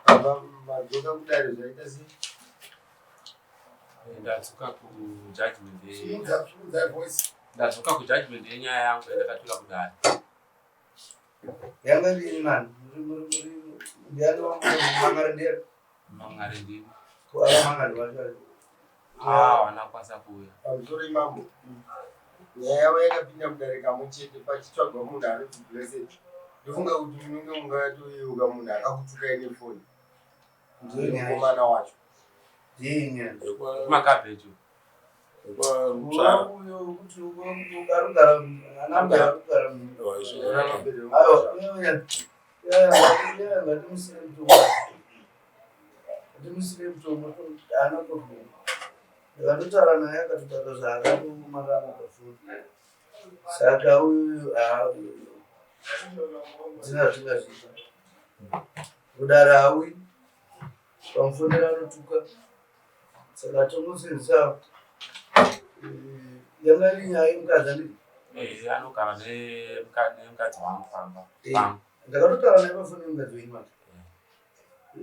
Baba madzoka kudare zvaita sei? Ndadzoka kujudgment. Simudza simudza voice. Ndadzoka kujudgment yenyaya yangu yandakatora kudare. Yanga iri nani? Muri ndiani wangu mangari ndiani? Mangari ndini. Ko ava mangari vacho ari. Ah, havana kukwanisa kuuya. Pamusoro imambo. Nyaya yavo yakapinda mudare kamwe chete pachitsvagwa munhu anonzi Blessed. Ndofunga kuti munenge mungatoyeuka munhu akakutukai nefoni. Ndiyo nyaya. Mukomana wacho. Ndiyo nyaya. Makabheju. Ekwarutsvara. Uyo kuti ukarugara anambe arugara. Aiwa, uya uya ngatimusire mutombo. Ngatimusire mutombo haana problem. Ndakatotaura naye akatotaura zvaakatomarara pafoni. Saka uyu dzina zvatingazviita. Kudara hauyi pamufonera anotuka. Saka tongosenzesa yanga iri nyaya yemukadzi andii. Eh, anogara nemukadzi wangu pamba. Pangu. Ndakatotaura naye pafoni yemukadzi wenyu manje.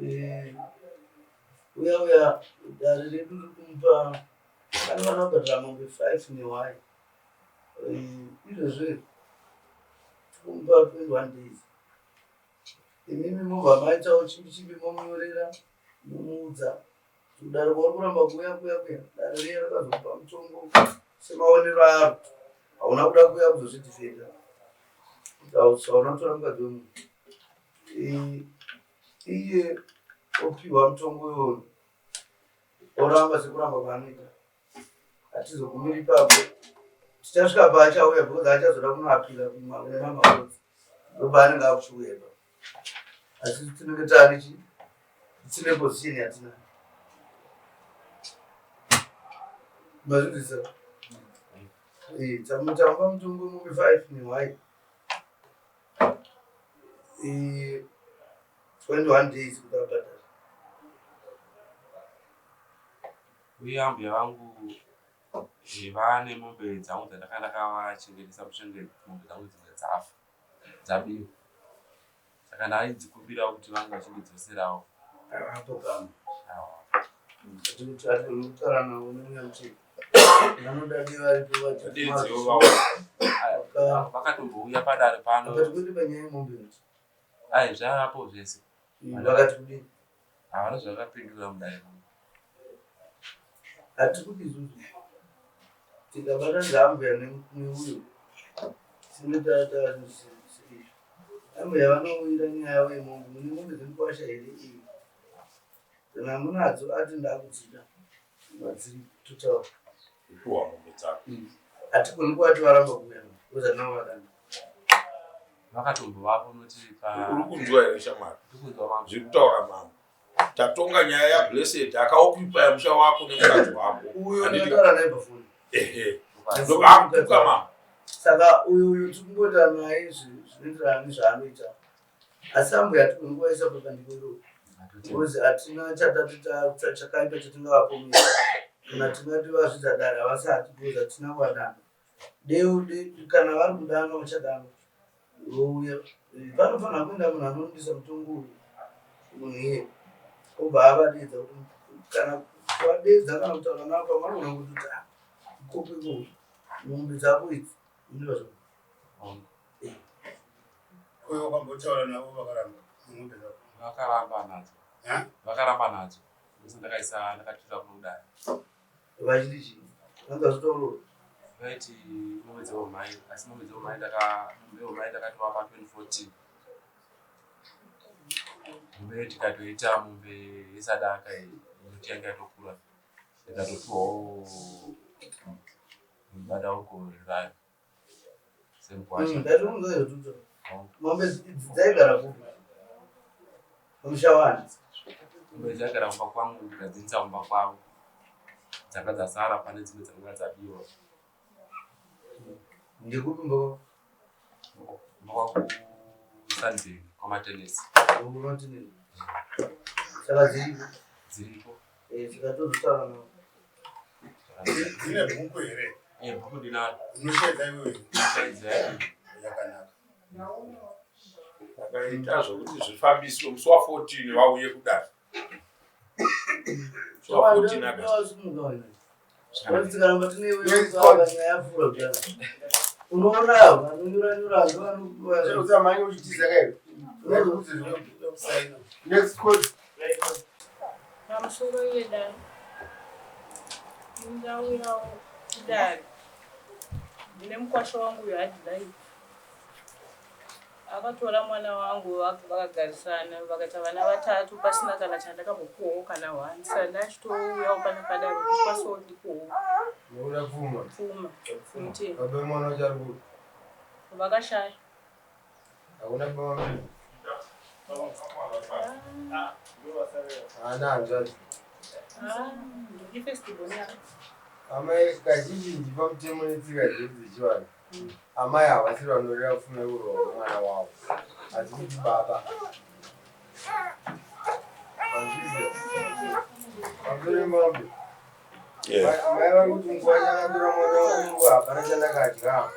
Eh, uya uya dare redu riri kumupa anofanira kubhadhara mombe 5 nehwai. Eh, izvozvi tikumupa 21 days. Imimi mobva maitawo chimbi chimbi momunyorera momuudza kudare kwauri kuramba kuuya kuya kuya dare riya rakazomupa mutongo semaonero aro hauna kuda kuuya kuzozvidhifenda kuti hauna kutora mukadzi wemunhu. Eh, iye opiwa mutongo iwoyo oramba sekuramba kwaanoita hatizogumiri ipapo tichasvika paachauya because achazoda kunoapila kumamakozi ndopaanenge akuchiuya ipapo asi tinenge taane chi tine position yatinayo mazvinzwisisa. Eh, tamupa mutongo mombe 5 nehwai 21 days kuti abhadhare. Uye ambuya vangu vane mombe dzangu dzandaka ndakavachengetesa muchengeti mombe dzangu dzimwe dzafa dzabiwa. Saka ndaidzikumbirawo kuti vange vachindidzoserawo. Apo pamwe kutaura navo nemweya vanoda varipo. Vadedziwo vakatombouya padare pano. Vakati kudi panyaya yemombe kuti Ai, zvavapo zvese. Vakati kudini? Havana zvavakapindura mudare muno. Hatiri kuti isusu tikabatanidza ambuya neuyo tinenge taazvisiri. Ambuya vanouyira nyaya yavo yemombe, mune mombe dzemukwasha here iyi? Kana munadzo ati ndakudzida madziri totaura. Kupiwa mombe dzako. Hatigoni kuvati varamba kuuya because hatina kuvadana. Vakatombovapo noti pa Uri kunzwa here shamwari? Ndiri kunzwa mambo. Zviri kutaura mambo. Tatonga nyaya yaBlessed akaoccupy musha wako nemukadzi wako. Uyo Handiti- ndakataura naye pafoni. Ehe. Ndokutuka mambo. Saka uyu uyu tiri kungoita naye zvinoenderana nezvaanoita asi ambuya hatigoni kuvaisa pabandiko iroro because hatina chatati chakaipa chatingavapomera kana tingati vazvidza dare havasati because hatina kuvadana. Deu kana vari kudanwa vachadanwa vouya. Panofanira kuenda munhu anonodisa mutongo uyu munhu iye obva avadedza kuti kana kuvadeedza kana kutaura navo pamwe anogona kutoti ah kopeko mombe dzako idzi ndizvo. Uyo wakambotaura navo vakaramba mombe dzako? Vakaramba nadzo. Ha? Vakaramba nadzo. Ndose ndakaisa ndakatura kunodare. Vachiti chii? Vangazotaura. Vaiti mombe dzeumai asi mombe dzeumai ndaka mombe yeumai ndakatovapa 2014. Mombe tikatoita mombe yesadaka iyi inoti yanga yatokura ndikatopiwawo mubandauko rayo semukwasha. Ndatounza izvo. Mombe idzi dzaigara kupi? Pamusha wani? Mombe dzaigara kumba kwangu ndikadzindisa kumba kwavo. Dzanga dzasara pane dzimwe dzanga dzabiwa. Ndekupi mba? Kumba kwangu kuSunday kwaMatenesi. Kumatenesi. Saka dziripo? Dziripo. Eh, saka tozotaura navo. Dzine bhuku here? Eh, bhuku ndinaro. Unoshaidza iwewe? Ndinoshaidzira. Yakanaka. Saka ita zvokuti zvifambiswe musi wa 14 vauye kudare. Musi wa 14 August. Tikaramba tinenyaya yapfuura kudaro unoona vanonyora nyora ndovanousamhanye uchitiza kai next court. Pamusoro yedare ndauyawo kudare ndine mukwasha wangu uyo adhiraivha akatora mwana wangu vakagarisana vakaita vana vatatu pasina kana chandakambopuwawo kana one saka ndachitouyawo pana padare kuti kwasiwo ndikuwo Unoda pfuma. pfuma kuti Baba vemwana wacho ari kupi? vakashaya. Hakuna baba vamwe. Haana hanzvadzi. Ah, ndifirst born yako. Amai kazhinji pamutemo netsika dzedu dzechivanhu amai havasiri vanorera pfuma yekurohwa kwemwana wavo asi kuti baba. Manzwisisa? Pamusoro pemambo. Mai vari kuti nguva yakatora mwana wangu hapana chandakadya.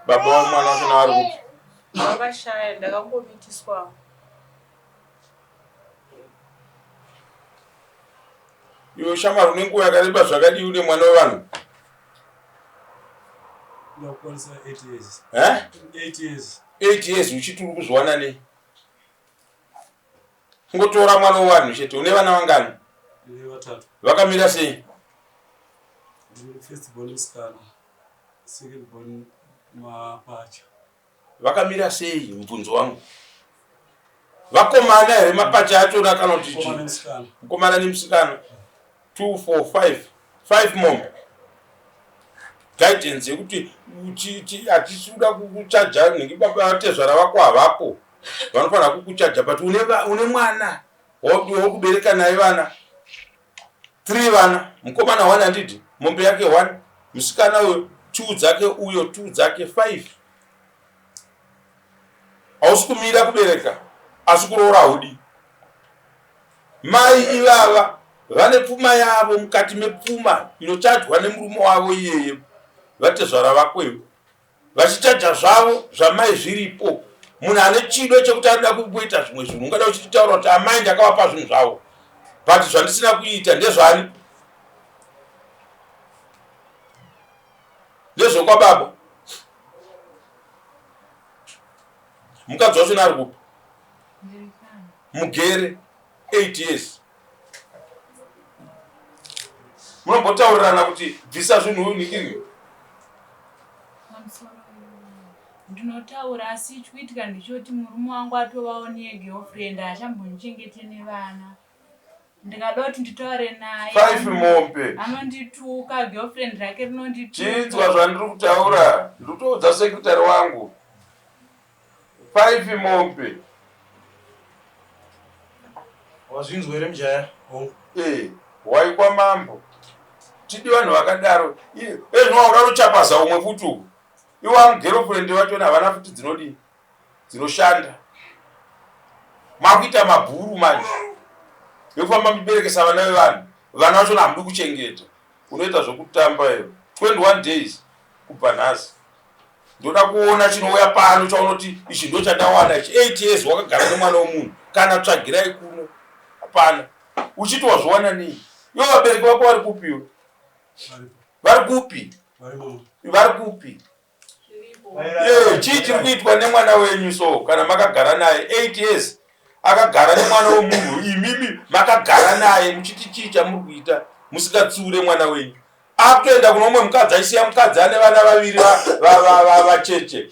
Baba vamwana wacho navari kupi? Vakashaya ndakangomitiswawo. Iwe shamwari une nguva yakareba zvakadii une mwana wevanhu? Ndakukwanisa 8 years. Eh? 8 years. 8 years uchiti uri kuzviwana nei? Kungotora mwana wevanhu chete. Une vana vangani? Ndine vatatu. Vakamira sei? Ndine first born musikana. Second born mapacha. Vakamira sei mubvunzo wangu? Vakomana here mapacha achona kana kuti Mukomana chii? nemusikana. Mukomana nemusikana. 2 4 5 5 mombe. Guidance yekuti hatisi kuda kukuchaja nhingi baba vatezvara vako havapo. Vanofanira kukuchaja but une mwana wokubereka naye vana 3 vana mukomana 1 handiti mombe yake 1 musikana uyo 2 dzake uyo 2 dzake 5 hausi kumira kubereka asi kuroora haudi. Mai ivava vane pfuma yavo mukati mepfuma inochajwa nemurume wavo iyeye vatezvara vako ivo vachichaja zvavo zvamai zviripo. Munhu ane chido chekuti anoda kumboita zvimwe zvinhu ungada uchitaura kuti amai ndakavapa zvinhu zvavo but zvandisina kuita ndezvani? Ndezvekwababa. Mukadzi wacho ari kupi? Mugere 8 years. Munombotaurirana kuti bvisa zvinhu ningiri? Ndinotaura asi chikuitika ndechoti murume wangu atovawo negirlfriend achambondichengete nevana. Ndikada kuti nditaure naye 5 mombe. Anondituka, girlfriend rake rinondituka. Chinzwa zvandiri kutaura, ndiri kutoudza secretary wangu. 5 mombe. Wazvinzwa here mujaya? Wai kwamambo. Tidi vanhu vakadaro. Ezvino wakuda kuchapaza umwe futi uku. Iwo amugirlfriend vachona havana futi dzinodii? Dzinoshanda. Makuita mabhuru manje. Yekufamba muchiberekesa vana vevanhu. Vana vachona hamudi kuchengeta. Unoita zvekutamba iwe. 21 days kubva nhasi. Ndoda kuona chinouya pano chaunoti ichi ndo chandawana ichi. 8 years wakagara nemwana wemunhu. Kana tsvagirai kuno. Hapana. Uchiti wazviwana nei? Ivo vabereki vako vari kupi iwe? Vari kupi? Vari kupi? Chii chiri kuitwa nemwana wenyu so kana makagara naye 8 years akagara nemwana wemunhu imimi makagara naye muchiti chii chamuri kuita musingatsiure mwana wenyu akutoenda kuno umwe mukadzi achisiya mukadzi ane vana vaviri vacheche.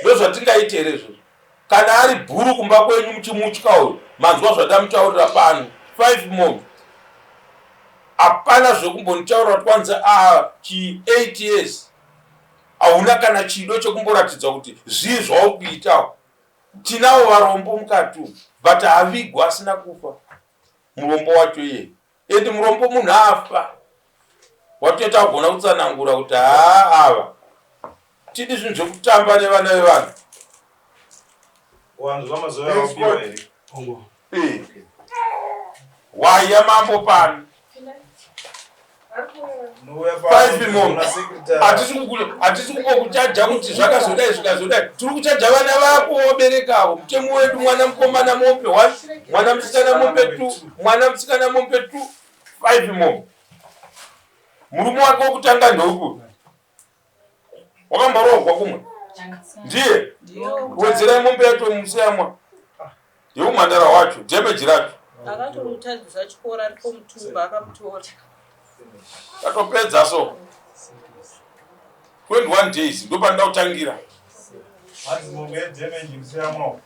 Ndozvatingaite here izvozvo? Kana ari bhuru kumba kwenyu muchimutya uyu, manzwa zvandamutaurira pano 5 mombe hapana zvekumbonditaurira kuti kwanzi chi 8 years hauna kana chido chekumboratidza kuti zvii zvauri kuitawo. Tinavo varombo mukati umu but havigwa asina kufa murombo wacho iye. And murombo munhu afa watoita kugona kutsanangura kuti haa ava tidi zvinhu zvekutamba nevana vevanhu. Wanzwa mazuva awapiwa here? Waiya mambo pano. Five mombe. Hatisi kungokuchaja kuti zvakazodai zvikazodai. Tiri kuchaja vana vako wabereka avo. Mutemo wedu mwana mukomana mombe one, mwana musikana mombe two, mwana musikana mombe two, five mombe. Murume wake wokutanga ndeupi? Wakamborohwa kumwe? Ndiye. Wedzerai mombe yacho museyamwa. Yeumhandara wacho, damage racho. Akatomutadzisa chikoro ari komutumba akamutora. Tatopedza so. 21 days ndopanoda kutangira. Hanzi mombe yedamage museyamwa.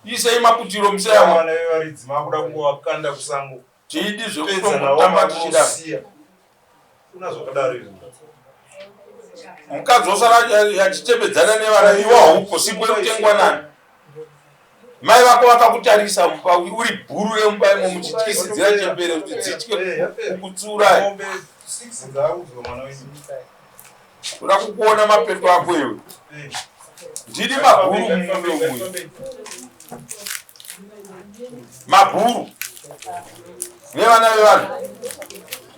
Isai maputiro museyamwa. Vana vevaridzi makuda kungovakanda kusango. Tidi zvekutongotamba tichida. Kuna zvakadaro izvo. Mukadzi osara achichemedzana nevana iwe haupo sipo yekutengwa nani. Mai vako vakakutarisa mumba uri bhuru remumba imo muchityisidzira chembere kuti dzitye kukutsurai. Mombe 6 dzaakudzwa mwana wenyu. Toda kukuona mapeto ako iwe. Ndini mabhuru mumwe umwe. Mabhuru nevana vevanhu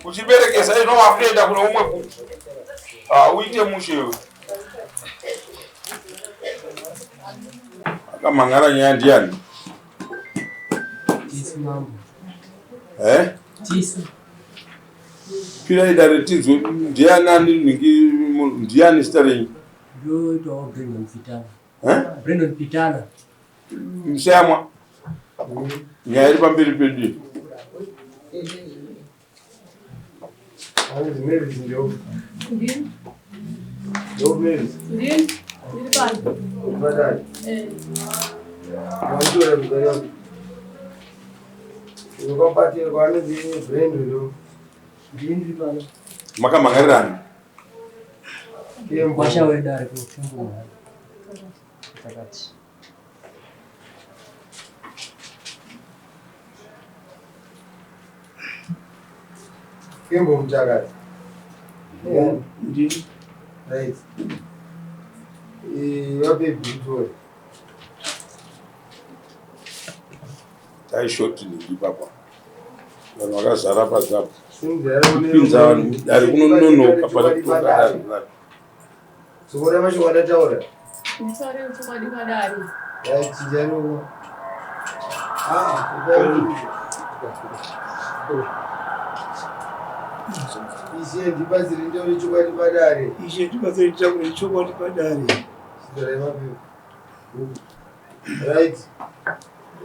uchiberekesa ino wakuenda kune umwe kuti ah, uite mushe iwe. Akamhan'ara nyaya ndiyani? Tisu mambo. Eh? Tisu. Pirai dare tinzwe ndiyani ani nhingi ndiyani zita renyu? Ndoitawo Brandon Pitana. Eh? Brandon Pitana. Musayamwa. Nyaya iri pamberi pedu iyi. Hanzi Mavis ndio. Ndini. Ndio Mavis. Ndini. Ndiri pano. Badai. Eh. Wanditora mugari wangu. Unokwapatira kwanonzi Brendo ndo. Ndini ndiri pano. Makamhan'arirana. Kwasha wedare kuchungu. Takati. Kembo muchakati. Ndini. Right. Eh, vape bhutori. Taishoti nhingi papa. Vanhu vakazara pazapo. Simudzira Kupinza vanhu mudare kunononoka pane kutonga dare racho. Sokora mashoko andataura. Nditaure chokwadi padare. Right, chinjani uko. Ah, Ishe ndibatsire nditaure chokwadi padare. Ishe ndibatsire nditaure chokwadi padare. Sizorai mapepa. Right.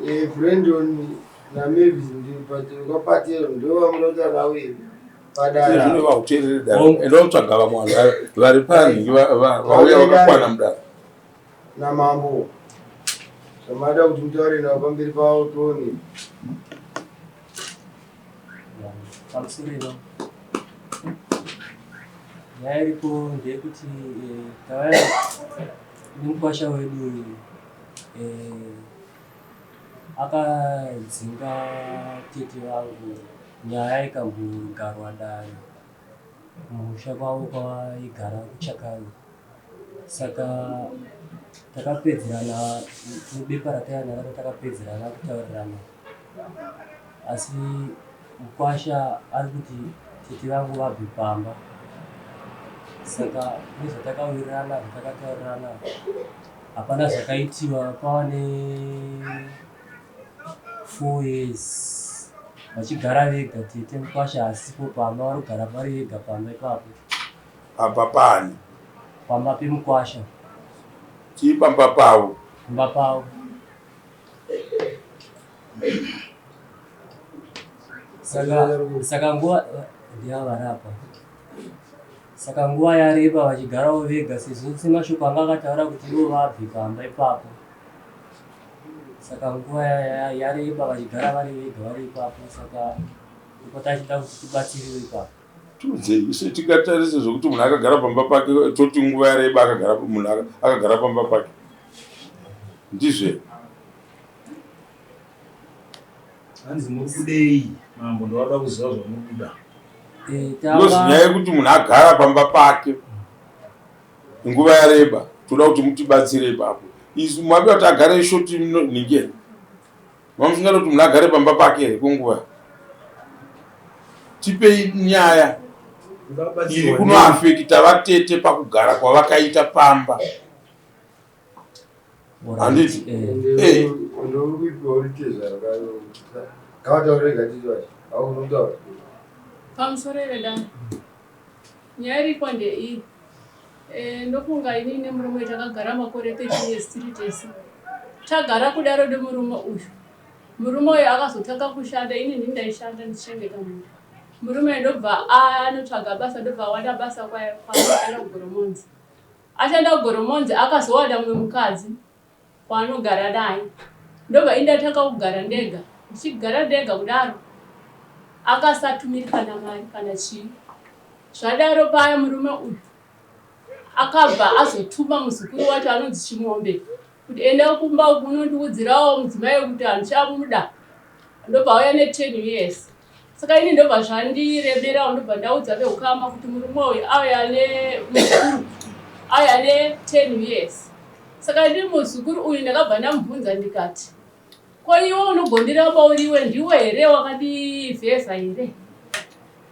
Eh, Brandon naMavis ndikwapatero ndo vamuda kutaura navo here padare. Zvino vakuteerere dare. Enda unotsvaga vamwe vanhu vari panhingi vauya vakakwana mudare. Namambo. Zvamada kuti mutaure navo pamberi pavo tione. Pamusoro ino. Nyaya iripo ndeyekuti tauya nemukwasha wedu uyu akadzinga tete vangu nyaya ikambogarwa dare kumusha kwavo kwavaigara kuChakani. Saka takapedzerana nebepa rataiva naro takapedzerana kutaurirana asi mukwasha ari kuti tete vangu vabve pamba. Saka nezvatakawirirana zvatakataurirana hapana zvakaitiwa pava ne 4 years vachigara vega tete mukwasha asipo pamba vari kugara vari vega pamba ipapo. Pamba pani? Pamba pemukwasha. Chii pamba pavo? Pamba pavo. Saka saka nguva ndiavarapa. Saka nguva yareba vachigarawo vega sezvo semashoko anga akataura kuti ivo vabve pamba ipapo. Saka nguva yareba vachigara vari vega vari ipapo saka ndipo tachida kuti tibatsiriwe ipapo. Tiudzei isu tingatarise zvekuti munhu akagara pamba pake toti nguva yareba akagara munhu akagara pamba pake. Ndizve. Hanzi muri kudei mambo ndovada kuziva zvamuri kuda. Because nyaya yekuti munhu agara pamba pake nguva yareba toda kuti mutibatsire ipapo. Isu mabira kuti agare shoti nhingi. Mamusingada kuti munhu agare pamba pake here kwenguva? Tipei nyaya iri kunoafekita vatete pakugara kwavakaita pamba. Handiti? Eh. Pamusoro vedare. Nyaya iripo ndeiyi. Eh, ndofunga ini nemurume takagara makore 13 years tiri tese. Tagara kudaro nemurume uyu. Murume uyu akazotanga kushanda, ini ndini ndaishanda ndichichengeta mhuri. Murume uyu ndobva anotsvaga basa, ndobva awana basa kwaanoshanda kuGoromonzi. Ashanda kuGoromonzi akazowana mumwe mukadzi kwaanogara naye. Ndobva ini ndatanga kugara ndega. Ndichigara ndega kudaro akasatumiri kana mari kana chii. Zvadaro paya murume uyu akabva azotuma muzukuru wacho anonzi Chimombe kuti enda kumba uku unondiudzirawo mudzimai kuti handichamuda ndobva auya ne 10 years saka ini ndobva zvandiremerawo ndobva ndaudza veukama kuti murume uyu auya nemuzukuru auya ne 10 years saka ini muzukuru uyu ndakabva ndamubvunza ndikati ko iwe unogondiramba uriwe ndiwe here wakandivhevha here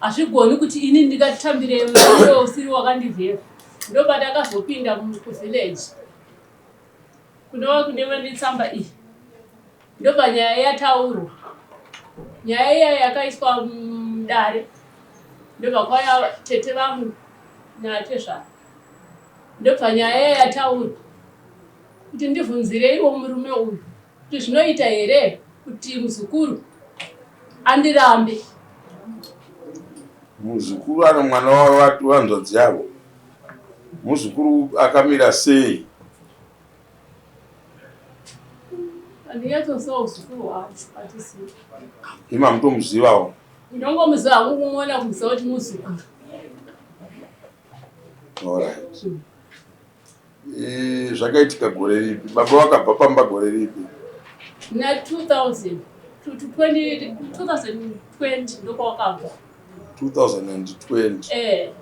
hazvigoni kuti ini ndingatambire iwe usiri wakandivhevha ndopandakazopinda kuvillage kunova kune vane tsamba iyi ndopanyaya yataurwa nyaya iya yakaiswa mudare ndobva kwauya tete vangu natezvara ndobva nyaya iya yataurwa kuti ndivhunzireiwo murume uyu kuti zvinoita here kuti muzukuru andirambe. Muzukuru ano mwana wehanzvadzi yavo. Muzukuru akamira sei? Handinyatsosiwa uzukuru hwacho hatisivi. Imi hamutomuzivawo? Ndinongomuziva hangu kumuona kumuziva kuti muzukuru. Alright. Eh, zvakaitika gore ripi? Baba vakabva pamba gore ripi? Na 2000 to 20 2020 ndokwakabva. 2020. Eh.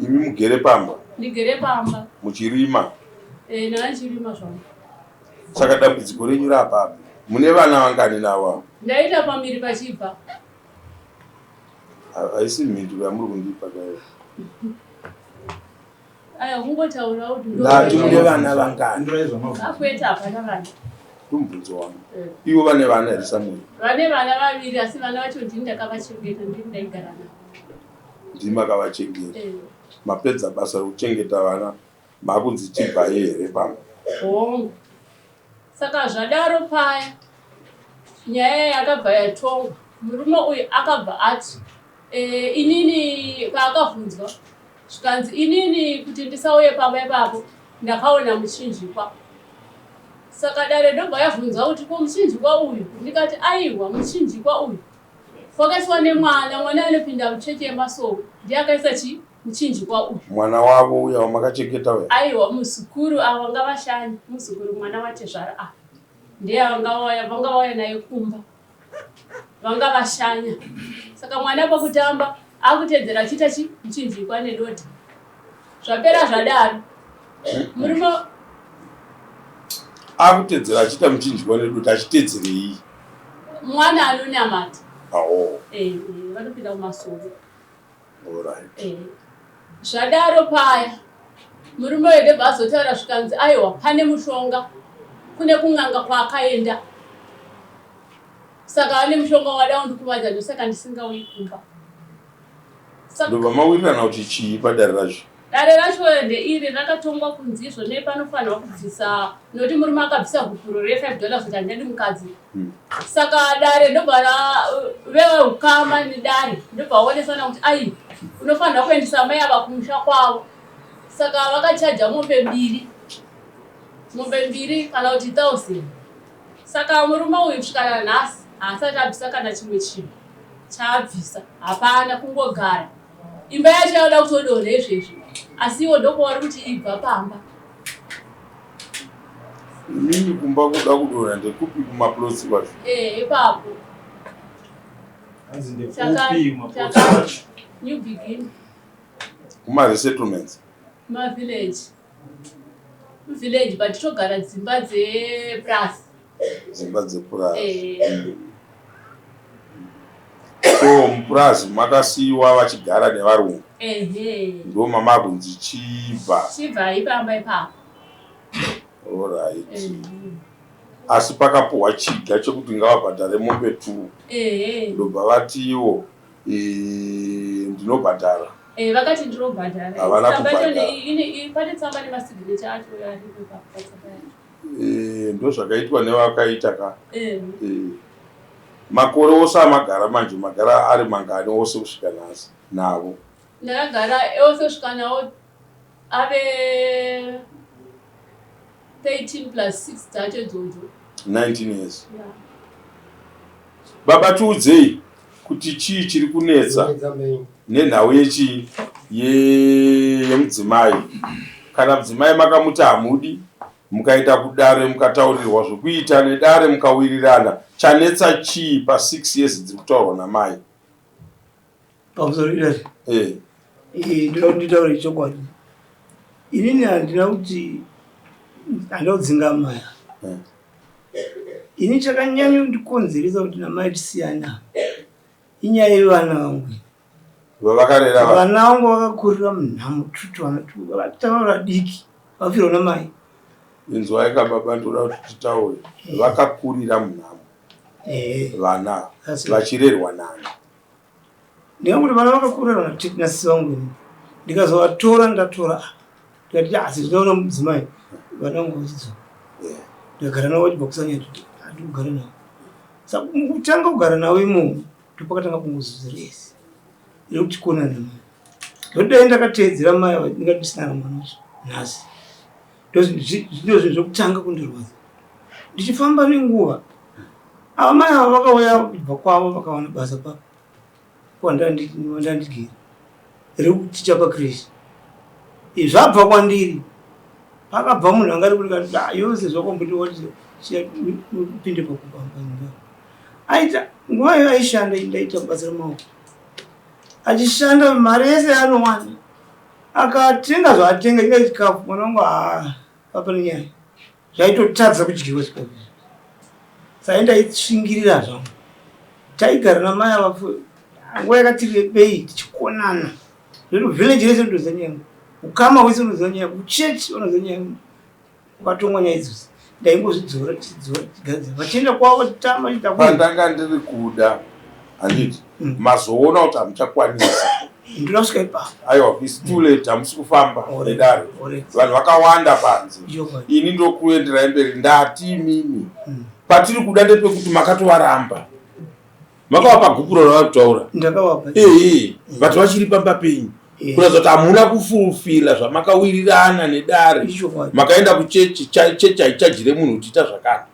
Imi mugere pamba? Ndigere pamba. Muchirima? Eh, ndachirima zvangu. Saka dambudziko renyu rapapi? Mune vana vangani navo? Ndaita pamiri pachibva. Haisi mhinduro yamuri kundipa kaiyo. Aya kungotaura kuti ndati mune vana vangani? Akwete hapana vana. Ndomubvunzo wangu. Eh. Ivo vane vana here Samuel? Vane vana vaviri asi vana vacho ndini ndakavachengeta ndini ndaigara navo. Ndimi makavachengeta. Eh. Mapedza basa rekuchengeta vana makunzi chibvai here pamba? Hongu. Saka zvadaro paya nyaya yakabva yatongwa murume uyu akabva ati e, inini paakabvunzwa zvikanzi inini kuti ndisauye pamba ipapo ndakaona muchinjikwa saka dare ndobva yabvunzwa kuti ko muchinjikwa uyu ndikati aiwa muchinjikwa uyu wakaiswa nemwana mwana anopinda muchechi yemasowe ndiye akaisa chi muchinjikwa uyu mwana wavo uya wamakachengeta uya aiwa muzukuru ava ngavashanye muzukuru mwana watezvara ava ndiye vanga vauya naye kumba vanga vashanya saka mwana pakutamba akutedzera achiita chi muchinjikwa nedota zvapera zvadaro murume akutedzera achiita muchinjikwa nedota achitedzerei mwana anonamata awo eh, eh, vanopinda kumasowe Alright. Eh. Zvadaro paya murume uyu ndobva azotaura zvikanzi aiwa pane mushonga kune kun'anga kwaakaenda saka ane mushonga wada kundikuvadza ndosaka ndisingauyi kumba. Ndobva mawirirana kuti chii padare racho? Dare racho ndeiri rakatongwa kunzi izvo nei panofanirwa kubvisa nokuti murume akabvisa gupuro re 5 dollars kuti handidi mukadzi. Saka dare ndobva veukama nedare ndobva vaonesana kuti ai unofanirwa kuendesa mai ava kumusha kwavo. Saka vakachaja mombe mbiri mombe mbiri kana kuti 1000. Saka murume uyu kusvika nanhasi haasati abvisa kana chimwe chinhu chaabvisa hapana kungogara. Imba yacho yakuda kutodonha izvezvi asi iwo ndokuvari kuti ibva pamba. Imimi kumba kuda kudonha ndekupi kumaplots kwacho? Eh, ipapo. Hanzi ndekupi kumaplots kwacho? New beginning. Kuma resettlements. Ma village. Village but togara dzimba dzepurazi. Dzimba dzepurazi. Eh. So mupurazi makasiiwa vachigara nevarungu. Ehe. Ndo mama kunzi chibva. Chibva ipamba ipapo. Alright. Asi pakapuhwa chiga chekuti ngavabhadhare mombe 2. Ehe. Ndobva vatiwo eh, ndinobhadhara. Eh, vakati ndinobhadhara. Havana Tsamba yacho kubhadhara. pane tsamba nemasignature acho aripo ipapo patsamba yacho. Eh, ndozvakaitwa nevakaita ka. Eh. Eh, makore ose amagara manje magara ari mangani ose kusvika nhasi navo? Ndakagara ose kusvika nawo ave 13 plus 6 dzacho idzodzo. 19 years. Yeah. Baba tiudzei kuti chii chiri kunetsa nenhau yechii yemudzimai. Kana mudzimai makamuti hamudi mukaenda kudare mukataurirwa zvekuita nedare mukawirirana, chanetsa chii pa 6 years dziri kutaurwa namai? Pamusoro idare. Eh. Eh, ndinoda kuti nditaure chokwadi. Inini handina kuti handina kudzinga amai. Ini chakanyanya kundikonzeresa kuti namai tisiyana inyaya yevana vangu. Vavakarera vana. Vana vangu vakakurira munhamo tutu vana vatanga vadiki vafirwa namai. Inzwai ka baba ndoda kuti titaure. Vakakurira munhamo. Eh. Vana That's it. vachirerwa nani? Ndingakuti vana vakakurira nasisi vangu ini. Ndikazovatora ndatora ndikati asi zvinoona mudzimai vana vangu vachidzoka. Ndikagara navo vachibva kusanya handi kugara navo. Saka kutanga kugara navo imomo ndopakatanga kungozodza rese rekuti konana mai. Ndokuti dai ndakateedzera mai ava ndinga ndisina na mwana wacho nhasi. Ndozvinhu zvekutanga kundirwadza. Ndichifamba nenguva ava mai ava vakauya kubva kwavo vakawana basa pa kwandandigere rekuticha pakristu. Zvabva kwandiri pakabva munhu angari kuti ah, yose zvakwamboti upinde pakupamba aita nguva iyo aishanda ndaita basa remaoko achishanda mari yese yaanowana akatenga zvaatenga inga chikafu mwana wangu haa papa nenyaya zvaitotadza kudyiwa chikafu izvi sai ndaitsvingirira zvangu taigara namai ava nguva yakati rebei tichikonana zvino village rese rinoziva nyaya yangu ukama hwese unoziva nyaya yangu kuchechi vanoziva nyaya yangu kwatongwa nyaya idzozi ndaingozvidzora tichidzora tichigadzira vachienda kwavo vachitamba vachiita Pandanga ndiri kuda handiti mazoona kuti hamuchakwanisa. Ndinoda kusvika ipapo. Aiwa, it's too late, hamusi kufamba nedare. Vanhu vakawanda panze. Ini ndokuenderai mberi ndati imimi. Patiri kuda ndepekuti makatovaramba. Makavapa gupuro ravari kutaura. Ndakavapa. Ehe, but vachiri pamba penyu. Kuratidza kuti hamuna kufulfila zvamakawirirana nedare. Makaenda kuchechi, chechi haichajire munhu kuti ita zvakati.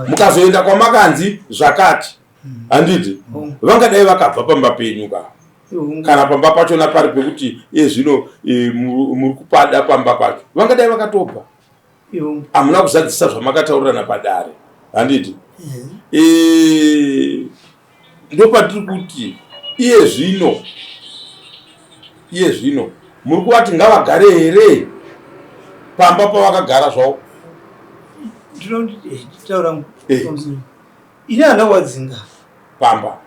Mukazoenda kwamakanzi zvakati. Handiti? Vangadai vakabva pamba penyu ka. Kana pamba pachona pari pekuti iye zvino muri kupada pamba pacho. Vangadai vakatobva. Hamuna kuzadzisa zvamakataurirana padare. Handiti? Ndopatiri kuti iye zvino iye zvino muri kuvati ngavagare here pamba pavakagara zvavo? Ndinotaura ini handina kuvadzinga pamba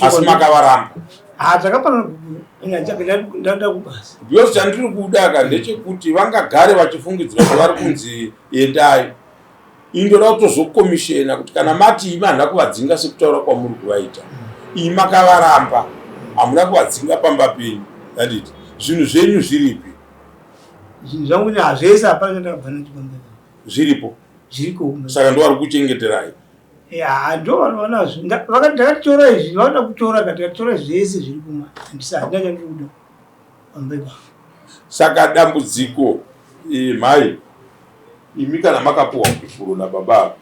asi makavaramba. Ha, takapana ndada kubasa. Because chandiri kuda ka ndechekuti vangagare vachifungidzira kuti vari kunzi endai. Indoda kutozokomishena kuti kana mati imi handina kuvadzinga sekutaura kwamuri kuvaita, imi makavaramba, hamuna kuvadzinga pamba penyu, handiti? Zvinhu zvenyu zviripi? Zvinhu zvangu hazvese hapana chandakabva nacho pamba. Zviripo? Zviriko. Saka ndo vari kuchengeterai? Ya, ndo vanhu vanazvo. Vakati ndakatora izvi, vanoda kutora ka ndikatora zvese zviri kuma. Handisa handina chandiri kuda pamba ipapo. Saka dambudziko mhai imi kana makapuwa gupuro nababa ava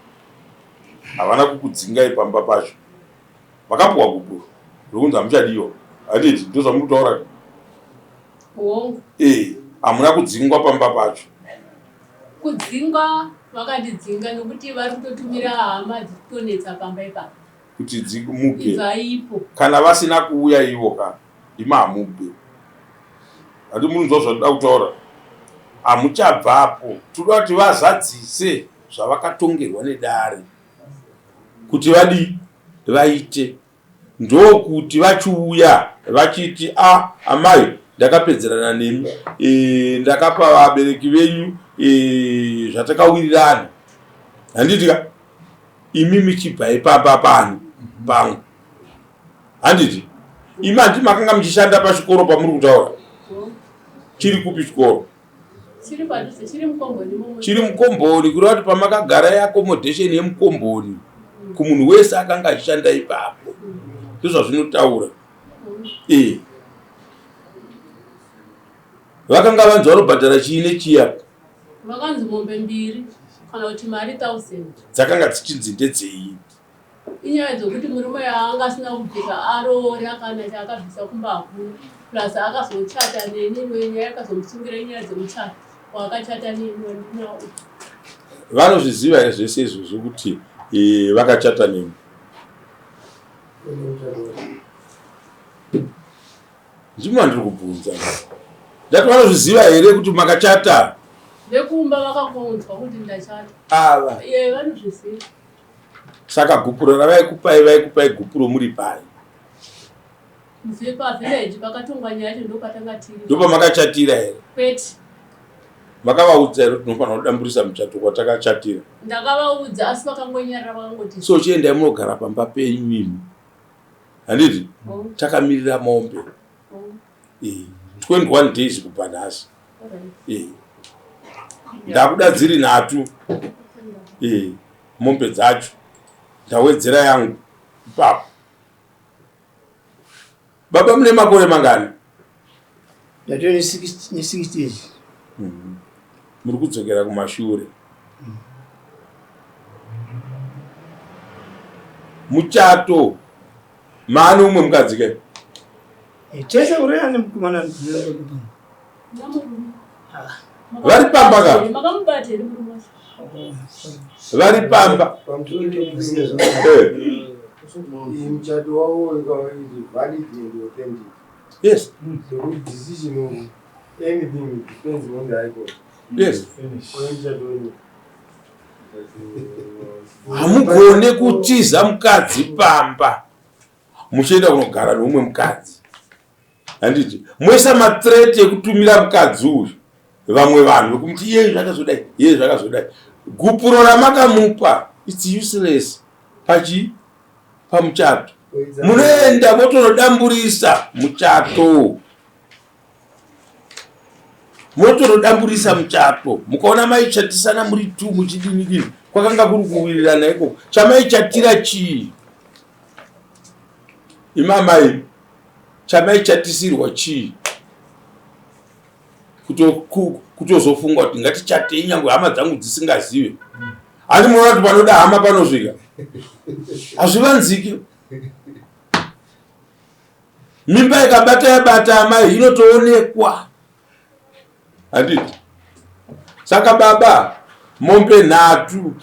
havana kukudzingai pamba pacho, makapuwa gupuro rokunzi hamuchadiwa, handiti? Ndozvamuri kutaura? Hongu. Hamuna kudzingwa pamba pacho. Kudzingwa vakandidzinga nokuti vari kutotumira hama dzikutonetsa pamba ipapo. Kuti mubve. Ibvaipo. Kana vasina kuuya ivo ka imi hamubve. Handi munonzwa zvandoda kutaura? Hamuchabvapo. Tinoda kuti vazadzise zvavakatongerwa nedare kuti vadii vaite. Ndokuti vachiuya vachiti a ah, amai ndakapedzerana nemi e, ndakapa vabereki venyu e, zvatakawirirana handiti ka imi michibva ipapa pano pangu handiti imi handi makanga muchishanda pachikoro pamuri kutaura chiri kupi chikoro Chiri padhuze, chiri mukomboni imomo. Chiri mukomboni kureva kuti pamakagara yeaccommodation yemukomboni kumunhu wese akanga achishanda ipapo. Ndozvazvinotaura. Eh. Vakanga vanzi vanobhadhara chii nechii apa? Vakanzi mombe mbiri kana kuti mari 1000. Dzakanga dzichinzi ndedzei? Inyaya dzekuti murume yaanga asina kubvisa aroora kana chaakabvisa kumba hakuna plus akazochata neni imwe nyaya yakazomusungira inyaya dzemuchato waakachata neni wandinawo. Vanozviziva here zvese izvozvo kuti eh, vakachata nemi? Ndimo andiri kubvunza. Ndati vanozviziva here kuti makachata? Vekumba vakakonzwa kuti ndachata. Ava. Iye vanozviziva. Saka gupuro ravaikupai vaikupai gupuro muri pai? Pavillage pakatongwa nyaya yacho ndopatanga tiri. Ndopamakachatira here? Kwete. Makavaudza here kuti tinofanira kudamburisa muchato kwatakachatira? Ndakavaudza asi vakangonyarara vakangoti. So chiendai munogara pamba penyu imi. Handiti? Oh. Takamirira mombe. Oh. Eh, 21 days kubva nhasi. Eh. Ndakuda dziri nhatu. Eh. Mombe dzacho ndawedzera yangu ipapo. Baba mune makore mangani? Ndatove ne60 years. Mhm. Muri kudzokera kumashure. Muchato maane umwe mukadzi ke? Eh, tese ureya nemukomana. Vari pamba ka? Vari pamba. Eh. Muchato wavo is valid and authentic. Yes. So decision of anything depends on the high court. Yes. Hamugone kutiza mukadzi pamba muchienda kunogara neumwe mukadzi. Handiti moisa mathreat ekutumira mukadzi uyu vamwe vanhu vekumuti iye zvakazodai iye zvakazodai. Gupuro ramakamupa it's useless pachi pamuchato. Munoenda motonodamburisa muchato. Motonodamburisa muchato. Mukaona maichatisana muri two muchidini dini kwakanga kuri kuwirirana ikoko. Chamaichatira chii? Imamai chamaichatisirwa chii? Kutozofunga kuti ngatichatei nyangwe hama dzangu dzisingazive. Asi munoona kuti panoda hama panosvika. Hazvivanziki. Mimba ikabata yabata amai inotoonekwa. Handiti? Saka baba mombe nhatu.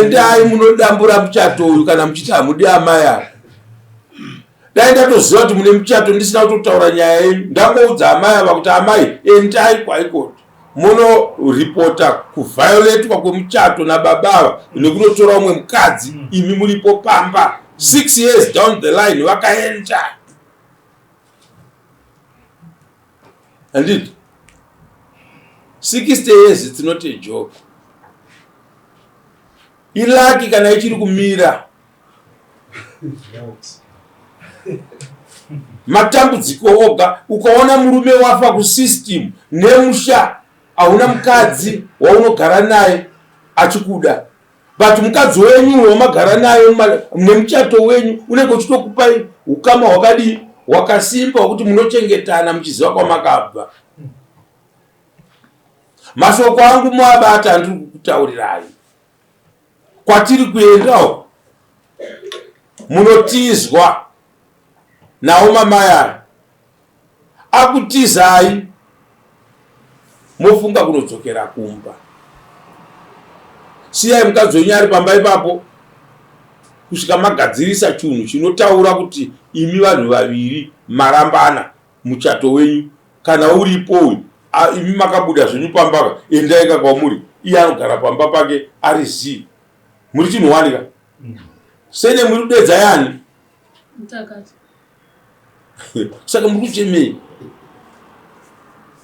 Endai munodambura muchato uyu kana muchiti hamudi amai ava. Dai ndatoziva kuti mune muchato ndisina kutotaura nyaya yenyu ndangoudza amai ava kuti amai endai kwaikoti munoripota kuvioletwa kwemuchato nababa ava nekunotora umwe mukadzi imi muripo pamba 6 years down the line vakaenda. Handiti 60 years it's not a joke. Ilaki kana ichiri kumira. Matambudziko oga ukaona murume wafa kusystem nemusha hauna mukadzi waunogara naye achikuda but mukadzi wenyu wamagara naye nemuchato wenyu unenge uchitokupai ukama hwakadii hwakasimba hwekuti munochengetana muchiziva kwamakabva. Mashoko angu muabata andiri kukutaurirai. Kwatiri kuenda uko munotizwa nawo mamai aya akutizai mofunga kunodzokera kumba. Siyai mukadzi wenyu ari pamba ipapo kusvika magadzirisa chunhu chinotaura kuti imi vanhu vaviri marambana muchato wenyu kana uripo uyu imi makabuda zvenyu pamba ka endai ka kwamuri iye anogara pamba pake ari zii. Muri chinhu wani ka? Sene muri kudedza yani? Mutakati. Saka muri kuchemei?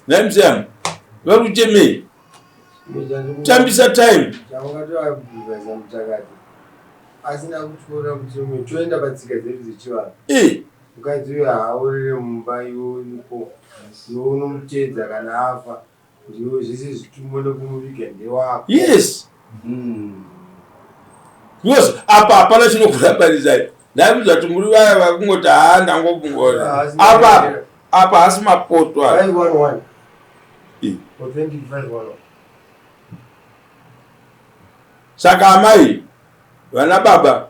Nhai musiyana, vari kuchemei? Tambisa time. Chaungatoabvisa mutakati asina kutyora mutemo choenda patsika dzedu dzechivanhu. Eh. Mukadzi uyo haaorere mumba iwe uripo iwe unomuteedza kana afa ndiwe zvese zvitumbo nekumuviga ndewako. Yes. Because apa hapana chinokurabanisai. Ndaibvunza kuti muri vaya vakungoti haa ndangobvunza. Apa apa hasi mapoto aya. 511. Eh. Authentic 511. Saka amai vana baba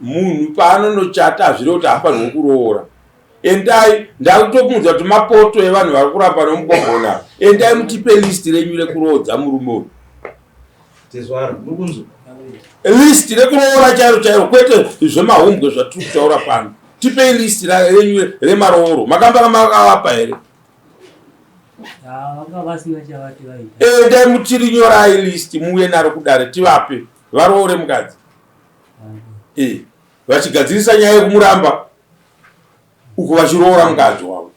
munhu paanonochata hazvirevi kuti haafanirwi kuroora. Endai ndakutomuudza kuti mapoto evanhu vari kuramba nomugogona. Endai mutipe list renyu rekuroodza murume uyu. Tezvara, muri kunzwa? List rekuroora chairo chairo kwete zvemahumbwe zvatiri kutaura pano. Tipei list renyu remarooro. Makamba makavapa here? Vanga vasina chavati vaita. Endai mutirinyorai list muuye naro kudare tivape varoore mukadzi. Eh, vachigadzirisa nyaya yekumuramba uku vachiroora mukadzi wavo.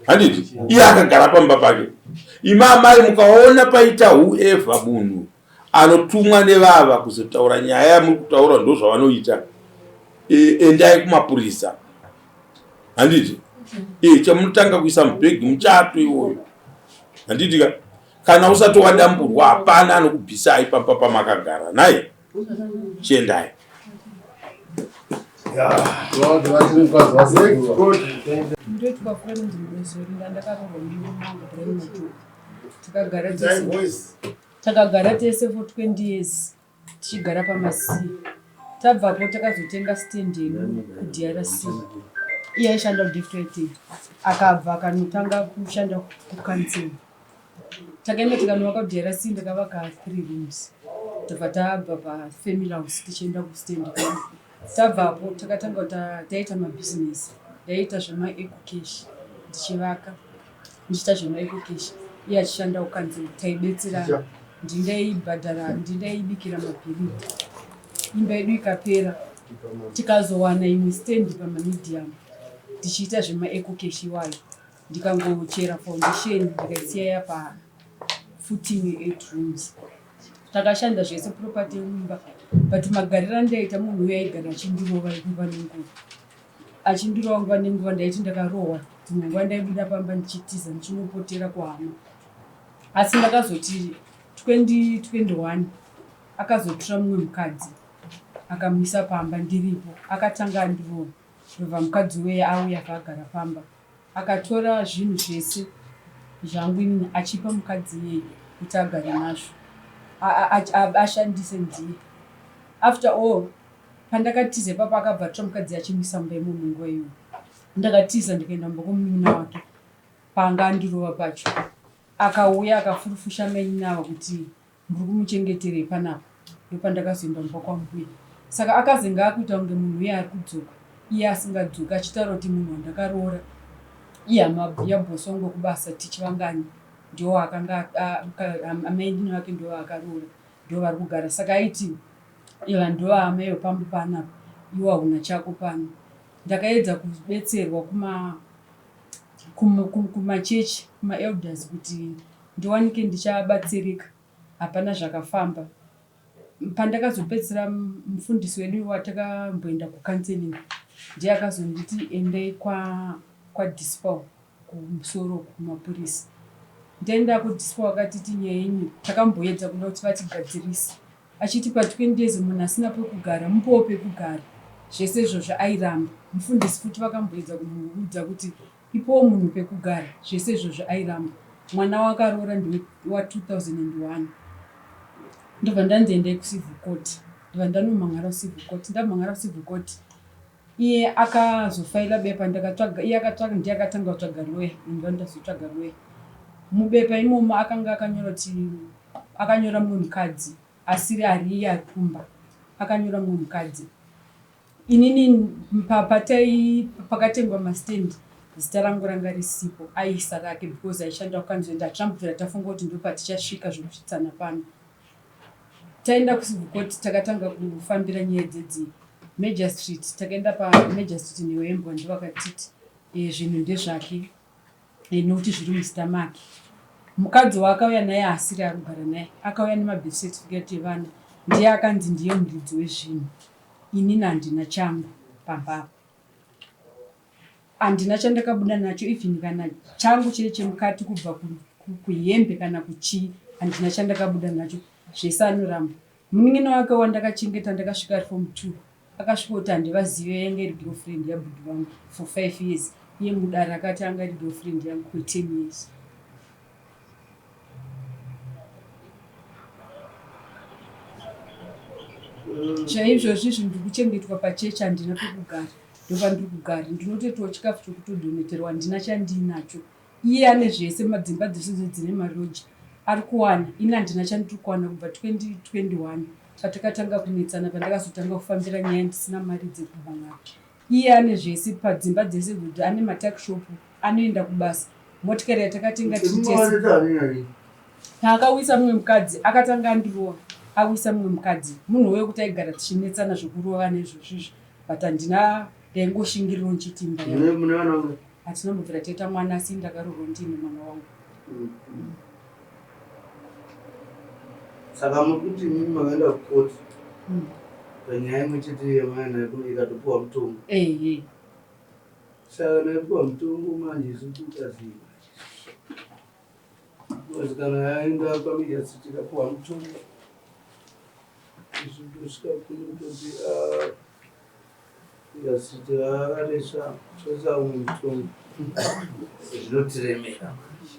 Handiti? Iye akagara pamba pake. Imi amai mukaona paita whoever munhu anotumwa nevava kuzotaura nyaya yamuri kutaura ndozvavanoita. E, endai kumapurisa. Handiti? E, chamunotanga kuisa mubhegi muchato iwoyo. Handiti ka? Kana usati wadamburwa hapana anokubvisai pamba pamakagara. Nhai? Chiendai. Ndoitwa Florence Muzorira ndakaroorwa murume wangu Brian Majuku. Takagara tese takagara tese for 20 years tichigara pamasiya. Tabvapo takazotenga stand yedu kuDRC. Iye aishanda kuDeftrating akabva akanotanga kushanda kucouncil. Takaenda tikanovaka kuDRC ndakavaka 3 rooms. Tobva tabva pafamily house tichienda kustand kwedu. Tabvapo takatanga taita mabhizinesi. Ndaiita zvemaecocash ndichivaka ndichiita zvemaecocash iye achishanda kukanzuru taibetserana. Ndindaibhadhara ndindaibikira mabhiri. Imba yedu ikapera tikazowana imwe stand pamamedium tichiita zvemaecocash iwayo. Ndikangochera foundation ndikaisiya yapa footing ye8 rooms. Takashanda zvese property yemumba but magariro andaiita munhu uyo aigara achindirova nguva nenguva. Achindirova nguva nenguva ndaiti ndakarohwa dzimwe nguva ndaibuda pamba ndichitiza ndichinopotera kuhama. Asi ndakazoti 2021 akazotora mumwe mukadzi akamuisa pamba ndiripo akatanga andirova ndobva mukadzi uye auya akagara pamba. Akatora zvinhu zvese zvangu inini achipa mukadzi iyeye kuti agare nazvo ashandise ndiye. After all pandakatiza ipapo akabva atora mukadzi achimuisa mumba imomo nguva iyoyo. Ndakatiza ndikaenda mumba kwemunin'ina wake paanga andirova pacho. Akauya akafurufusha mainini ava kuti Ndiri kumuchengeterei panapa? Ndopandakazoenda kumba kwambuya. Saka akazenge akuita kunge munhu uye ari kudzoka iye asingadzoki achitaura kuti munhu wandakaroora ihama yaboss wangu wekubasa Tichivangani ndiwo akanga amainini vake ndivo vaakaroora ndivo vari kugara saka aiti iva ndivo amai vepamba panapa iwe hauna chako pano. Ndakaedza kubetserwa kuma kumachechi kumaelders kuti ndiwanike ndichabatsirika hapana zvakafamba. Pandakazopedzisira mufundisi wedu watakamboenda kucounseling ndiye akazonditi endai kwadispal kumusoro kumapurisa. Ndaenda kudispal vakatiti nyaya yenyu takamboedza kuda kuti vatigadzirise achiti pa 20 years munhu asina pekugara mupowo pekugara zvese izvozvo airamba. Mufundisi futi vakamboedza kumuudza kuti Ipawo munhu pekugara zvese izvozvo airamba. Mwana waakaroora ndiwe wa 2001. Ndobva ndanzi endai kucivil court. Ndobva ndanomhan'ara kucivil court. Ndamhan'ara kucivil court iye akazofaila bepa ndakatsvaga iye akatsvaga ndiye akatanga kutsvaga lawyer ini ndandazotsvaga lawyer. Mubepa imomo akanga akanyora kuti akanyora mumwe mukadzi asiri ari iye ari kumba akanyora mumwe mukadzi. Inini patai pakatengwa mastand zita rangu ranga risipo aiisa rake because aishanda kukanzuru and hatina kubvira tafunga kuti ndopatichasvika zvekusvitsana pano. Taenda kucivil court takatanga kufambira nyaya dzedzi Major Street. Takaenda paMajor Street newembwa ndovakatiti e, zvinhu ndezvake e, nokuti zviri muzita make. Mukadzi waakauya naye haasiri ari kugara naye, akauya nemabirth certificate evana, ndiye akanzi ndiye muridzi wezvinhu. Inini handina changu pamba apa. Handina chandakabuda nacho even kana changu chiri chemukati kubva kuhembe kana kuchii handina chandakabuda nacho zvese anoramba. Munin'ina wake wandakachengeta ndakasvika ari form 2 akasvika kuti handivazive yanga iri girlfriend yabhudhi vangu for 5 years iye mudare akati anga iri girlfriend yangu kwe 10 years. Chaizvozvi izvi ndiri kuchengetwa pachechi handina pekugara ndopandiri kugara ndinotoitwa chikafu chekutodoneterwa handina chandiinacho iye ane zvese madzimba dzese dzo dzine maroji ari kuwana ini handina chandiri kuwana kubva 2021 patakatanga kunetsana pandakazotanga kufambira nyaya ndisina mari dzekubhangana Iye ane zvese padzimba dzese kuti ane matakishop anoenda kubasa motikari yatakatenga tiri tese paakawisa mumwe mukadzi akatanga andirova awisa mumwe mukadzi munhu weye kuti aigara tichinetsana zvekurova nezvozvizvi but handina ndaingoshingiriro ndichiti imba hatina mbobvira taita mwana asi ndakarorwa ndiine mwana wangu Saka muri kuti imimi makaenda kukoti panyaya imwe chete yamai nayo kuno ikatopiwa mutongo. Ehe. Saka kana yapiwa mutongo manje isu toita sei manje? Because kana yaenda kwaMajasitireti ikapiwa mutongo isu tosvika kuno toti ah, Majasitireti akaresva toisa umwe mutongo zvinotiremera manje.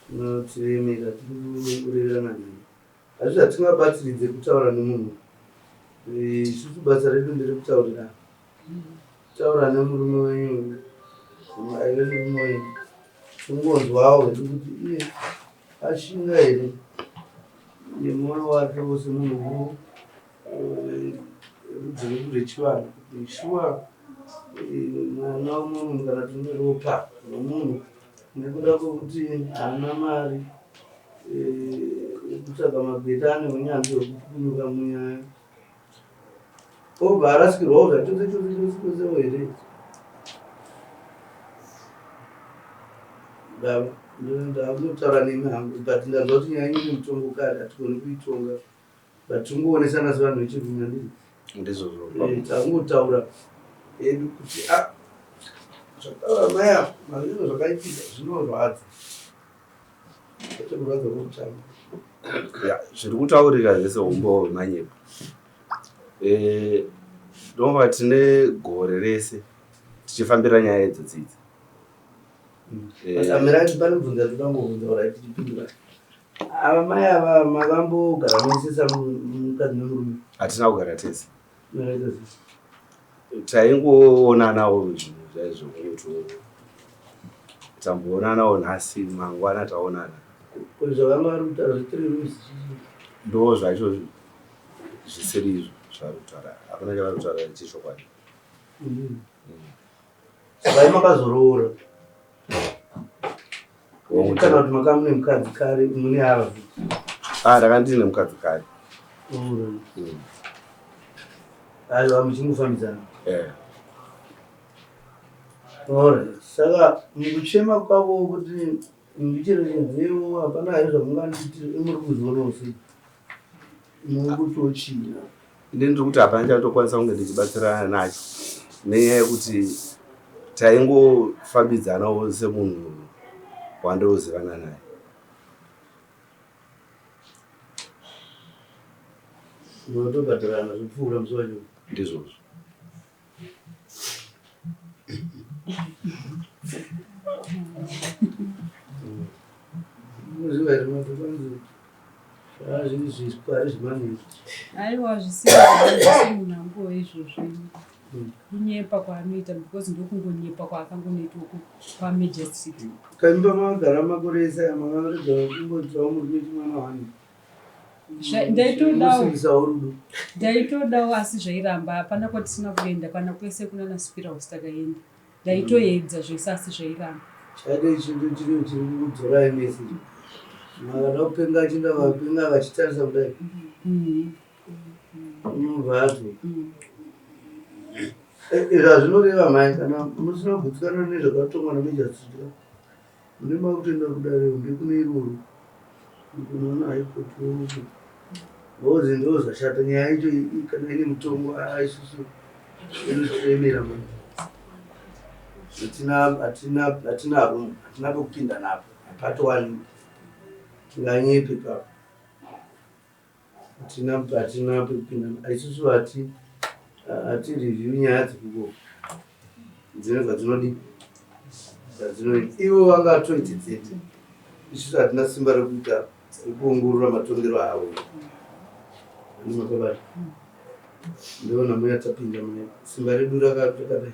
Tinotiremera tiri kureverana nhema. Hazvi zvatingabatsiridze kutaura nemunhu. Isusu basa redu nderekutaurirana. Taura nemurume wenyu aive murume wenyu. Tingonzwawo hedu kuti iye ashinga here nemwoyo wake wose munhu rudzi rwedu rwechivanhu kuti shuwa mwana wemunhu kana tine ropa romunhu nekuda kwekuti haana mari yekutsvaga magweta ane unyanzvi hwekupukunyuka munyaya obva arasikirwawo zvachose chose chose chosewo here ndakunotaura nemi hangu but ndanzwa kuti nyaya ine mutongo kare hatigoni kuitonga but tingoonesana sevanhu vechirume handiti ndizvozvo eh, tangotaura hedu kuti a ah, zvataura mai apa mazvino zvakaitika zvinorwadza kwete kurwadza kwekutanga zviri kutaurika zvese umbowo hwemanyepo eh, ndova tine gore rese tichifambira nyaya idzodzi idzi eh. Amirai pane bvunza ndoda kungobvunza orit tichipindura Ava mai ava makambogara mese samukadzi nemurume? Hatina kugara tese. Taingoonanawo zvinhu zvaizvo kuti tamboonanawo nhasi mangwana taonana. Ko zvavanga vari kutaura zve three rooms chii? Ndo zvacho zvisiri izvo zvavari kutaura. Hapana chavari kutaura chechokwadi. Saka makazoroora. Kana kuti makanga mune mukadzi kare mune ava. Ah, ndanga ndine mukadzi kare. Aiwa muchingofambidzana. Eh. Alright. Saka mukuchema kwavo kuti ndicherechedzewo hapana here zvamungandiitire muri kuzvionawo sei? Muri kutochii? Ini ndiri kuti hapana chandokwanisa kunge ndichibatsirana nacho nenyaya yekuti taingofambidzanawo semunhu wandozivana naye. Munotobhadharana zvopfuura musi wacho. Ndizvozvo. Munoziva here mati kwanzi zvazviri zviswa zvimanini. Aiwa zvisiri munango izvozvo. Kunyepa kwaanoita because ndokungonyepa kwaakangonoita uko kwaMajor Street. Kaimba makagara makore ese aya makarega kungoitawo murume chimwana wani. Ndaitodawo ndaitodawo asi zvairamba hapana kwatisina kuenda kana kwese kunana Spirals takaenda ndaitoedza zvese asi zvairamba. Chaite chinhu chiri chiri kukudzorai mese. Makada kupenga achinda vapenga akachitarisa kudai. Unobva ato. Izvi hazvinoreva mhai kana musina kugutsikana nezvakatongwa namejasitira. Mune makutoenda kudare hombe kune iroro. Kunoona high court uko. Ngozi ndo zvashata nyaya yacho kana ine mutongo isusu inotiremera manje. Hatina hatina hatina room hatina pekupinda napo hapatowanikwi. Tinganyepe ipapo. Hatina hatina pekupinda isusu hati hati review nyaya dzekuko dzine zvadzinodi zvadzinoita ivo vangatoite dzete isusu hatina simba rekuita rekuongorora matongero avo makabata ndoona muya tapinda mune simba redu rakadai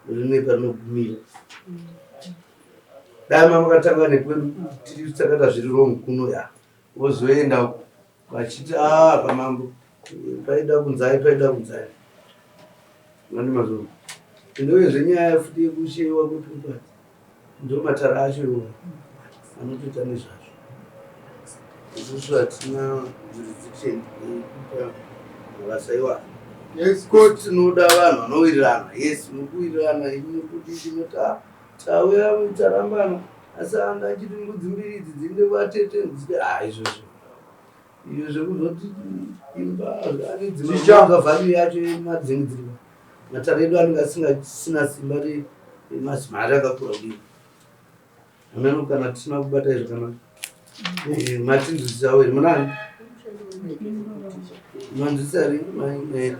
rine parinogumira dai mamakatanga nekwedu tiri takata zviri wrong kuno ya Vozoenda uko vachiti ah pamambo paida kunzai paida kunzai mani mazuva ende uyezve nyaya futi yekushewa kweproperty ndo matara acho iwo anotoita nezvazvo isusu hatina jurisdiction yekupa mabasa iwayo yes court tinoda vanhu vanowirirana yes mukuwirirana imi kuti tinoti ah, tauya tarambana asi anga achiti mbudzi mbiri idzi dziende kwatete dzide ah izvozvo iyo zvekuzoti imba ane dzimwe value yacho yemadzingi dziri matare edu anenge asina simba remazimari akakura kudii hameno kana tisina kubata izvo kana eh, matinzwisisawo here munani manzwisisa here nyaya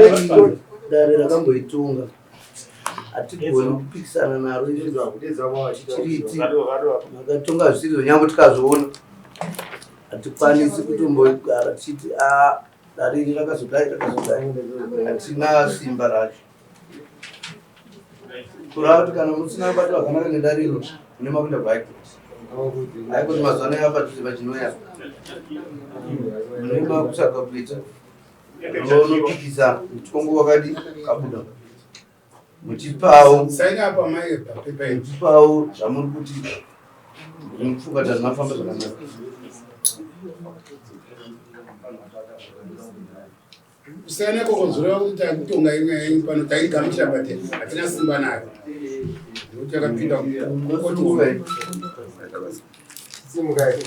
iyi dare rakamboitonga hatigoni kupikisana naro izvozviriti makatonga zvisizvo nyange tikazviona hatikwanisi kutombogara tichiti a ah, dare iri rakazodai rakazodai hatina simba racho kureva kuti kana musina kubata vakanaka nedare iro mune makuenda kuhaikoti haikoti mazuva anaya padhuze pachinoya mune makutsvaga kuita unopikisa mutongo wakadi kabuda muchipawo muchipawo zvamuri kuti mupfuka tazvinafamba zvakanaka kusiyana ikoko zvoreva kuti takutonga imwe yenyu pano taigamuchira but hatina simba nayo nekuti yakapinda simukai.